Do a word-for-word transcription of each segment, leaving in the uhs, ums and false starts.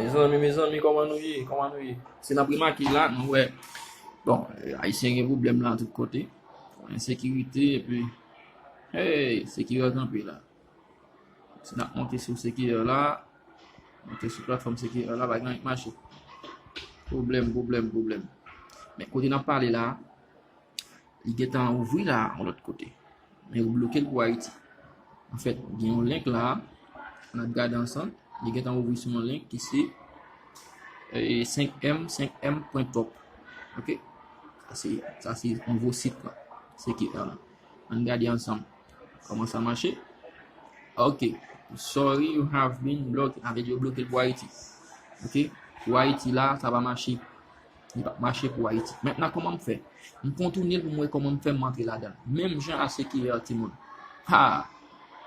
Mezanmi, mezanmi, kòman nou ye? Kòman nou ye? Si n ap remake la, nou wè, bon, Ayisyen gen pwoblèm la tout kote. Ensekirite, epi, hey, sekirè kanpe la. Si n ap monte sou sekirè la, monte sou platfòm sekirè la, bagay ap mache. Pwoblèm, pwoblèm, pwoblèm. Men kote n ap pale la, li gentan ouvri la yon lòt kote. Men yo bloke l pou Ayiti. Anfèt, gen yon link la, n ap gade ansanm, li gentan ouvri sou yon link ki se, eh, senk M, senk M pwen top. Ok? Sa se, sa se nouvo sit la. Se ki, eh, ann gade ansanm kòman sa mache. Ok. Sorry, you have been blocked. Sa vle di yo bloke l pou Ayiti. Ok? Pou Ayiti la, sa pa mache. Li p ap mache pou Ayiti. Mentnan, kòman m fè? M kontounen l pou m wè kòman m fè m antre ladan l. Menm jan a sekirè timoun. Ha!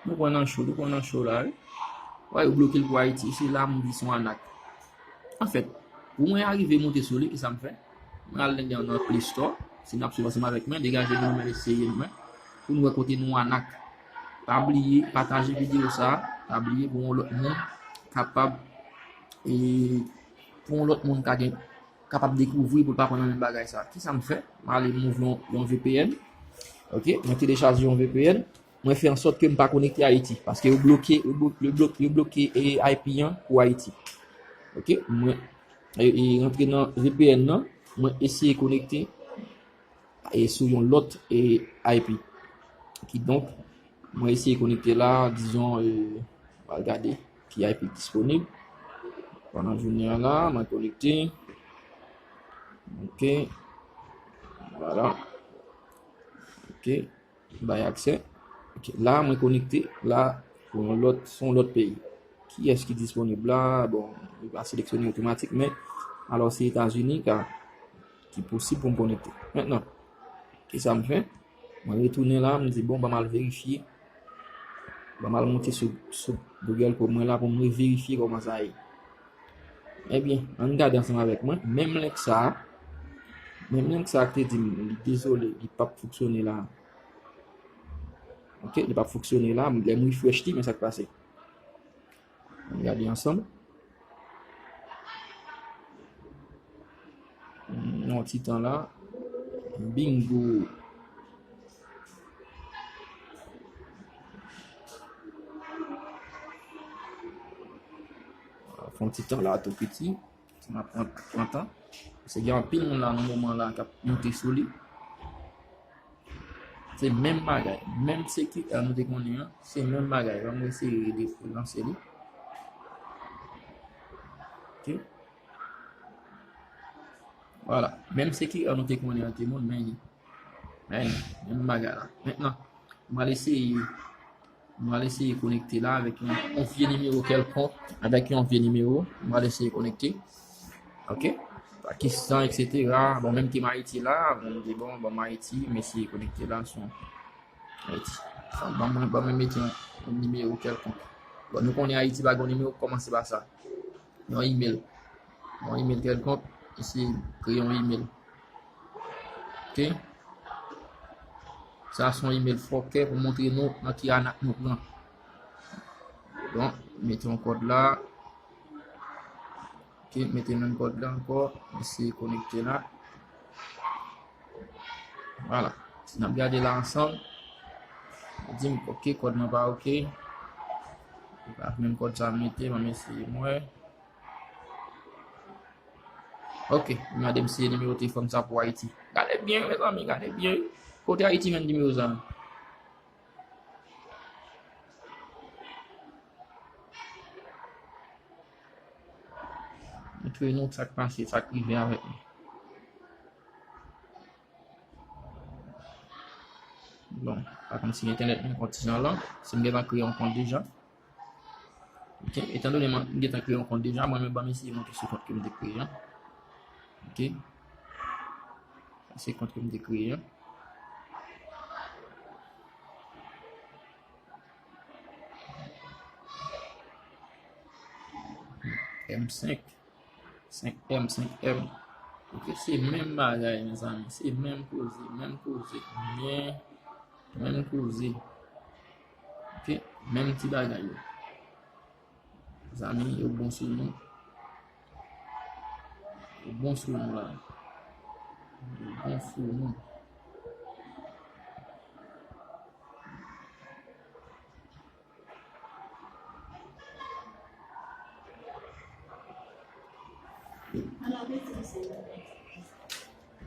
Nou pran nan cho, nou pran nan cho la, wi. Wè, yo bloke l pou Ayiti. Se la m di se yon anak. Anfèt, pou mwen arive monte sou li, kisa m fè? Mwen al nan, nan Play Store. Si n ap swiv ansanm avèk mwen, degaje nou, mwen eseye mwen. Pou nou wè kote nou anak. Pa bliye, pataje videyo sa. Pa bliye pou yon lòt moun kapab, e, pou yon lòt moun ka gen kapab dekouvri pou l pa pran nan menm bagay sa. Kisa m fè? M ale m ouvri yon, yon V P N. Ok, mwen telechaje yon V P N. Mwen fè ansòt ke m pa konekte Ayiti. Paske yo bloke, yo blo-, yo bloke, yo bloke, e, I P an pou Ayiti. Ok, mwen, e, e, rantre nan V P N nan, mwen eseye konekte e sou yon lòt, e, I P. Kidonk, mwen eseye konekte la, dizon, e, mwen al gade ki I P disponib. Pandan jounen an la, mwen konekte. Ok. Vwala. Ok. Bay aksè. Ok. La, mwen konekte. La, pou yon lòt, se yon lòt peyi. Kiyès ki disponib la? Bon, li pa seleksyone otomatik, men alò se Etazini ka ki posib pou m konekte. Mentnan, kisa m fè? Mwen retounen la, m di, bon, ban m al verifye. Ban m al monte sou, sou Google Chrome mwen la pou m reverifye kòman sa ye. Ebyen, ann gade ansanm avèk mwen. Menm link sa a, menm link sa a ki te di m, li dezole, li p ap fonksyone la. Ok, li p ap fonksyone la. Lè m refresh li, men sa k pase. Ann gade ansanm. Hmm, yon ti tan la. Bingo. Fè yon ti tan la tou piti. Sa va pran, pran tan. Paske gen anpil moun la nan moman la k ap monte sou li. Se menm bagay. Menm sekirè nou te konnen an, se menm bagay. Ban m eseye de lanse li. Ok. Vwala. Menm sekirè nou te konnen an, timoun, men li. Men li. Menm bagay la. Mentnan, m al eseye Mwen al eseye konekte la avèk yon, yon vye nimewo kèlkonk, avèk yon vye nimewo. Mwen al eseye konekte. Ok? Pakistan, et cetera. Bon, menm ki m Ayiti la, bon, m di, bon, bon, m Ayiti, m eseye konekte la sou Ayiti. Bon, ban mwen, ban mwen mete yon, yon nimewo kèlkonk. Bon, nou konnen Ayiti pa gen nimewo k kòmanse pa sa. Yon email. Yon email kèlkonk, eseye kreye yon email. Ok? Sa se yon email fòkè pou montre nou nan ki anak nou pran. Bon, mete yon kòd la. Ok, mete menm kòd la ankò. Eseye konekte la. Vwala. Si n ap gade la ansanm, di m, ok, kòd mwen pa ok. Se pa menm kòd sa m mete, ban m eseye m wè. Ok, m gade m se nimewo telefòn sa pou Ayiti. Gade byen, mezanmi, gade byen. Kote Ayiti jwenn nimewo sa? Montre nou sa k pase, sa k rive avèk nou. Bon, pa konn si entènèt mwen konn ti jan lan, si m gentan kreye yon kont deja. Ok, etandone mwen gentan kreye yon kont deja, mwen menm ban m eseye monte sou kont ke m te kreye an. Ok. Sa se kont ke m te kreye an. M senk. Senk M, senk M. Ok, se menm bagay, mezanmi. Se menm koze, menm koze. Men, menm koze. Ok, menm ti bagay yo. Zanmi, yo bon sou nou. Bon sou nou la. Bon sou nou.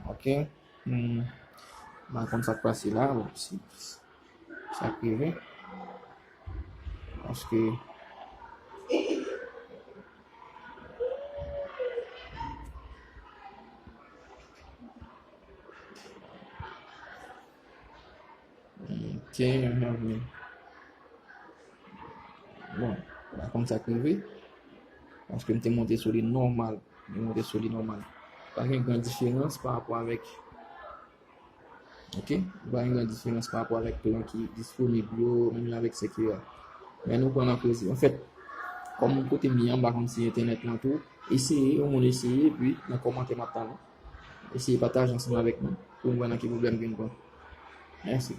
Ok. Hmm. M pa konn sa k pase la. Bon, si sa k rive. Paske Ok, mhm. Bon, pa konn sa k rive. Paske m te monte sou li nòmal. M te monte sou li nòmal. Pa gen gran diferans pa rapò avèk Ok? Pa gen gran diferans pa rapò avèk plan ki disponib yo, menm jan avèk sèk yo a. Men nou pran nan kredi. Anfèt, kòm kote m ye a, m pa konn si entènèt lan tou. Eseye, yon moun eseye, epi nan kòmantè m ap tann ou. Eseye pataje ansanm avèk nou pou n wè nan ki pwoblèm ke n pran. Mèsi.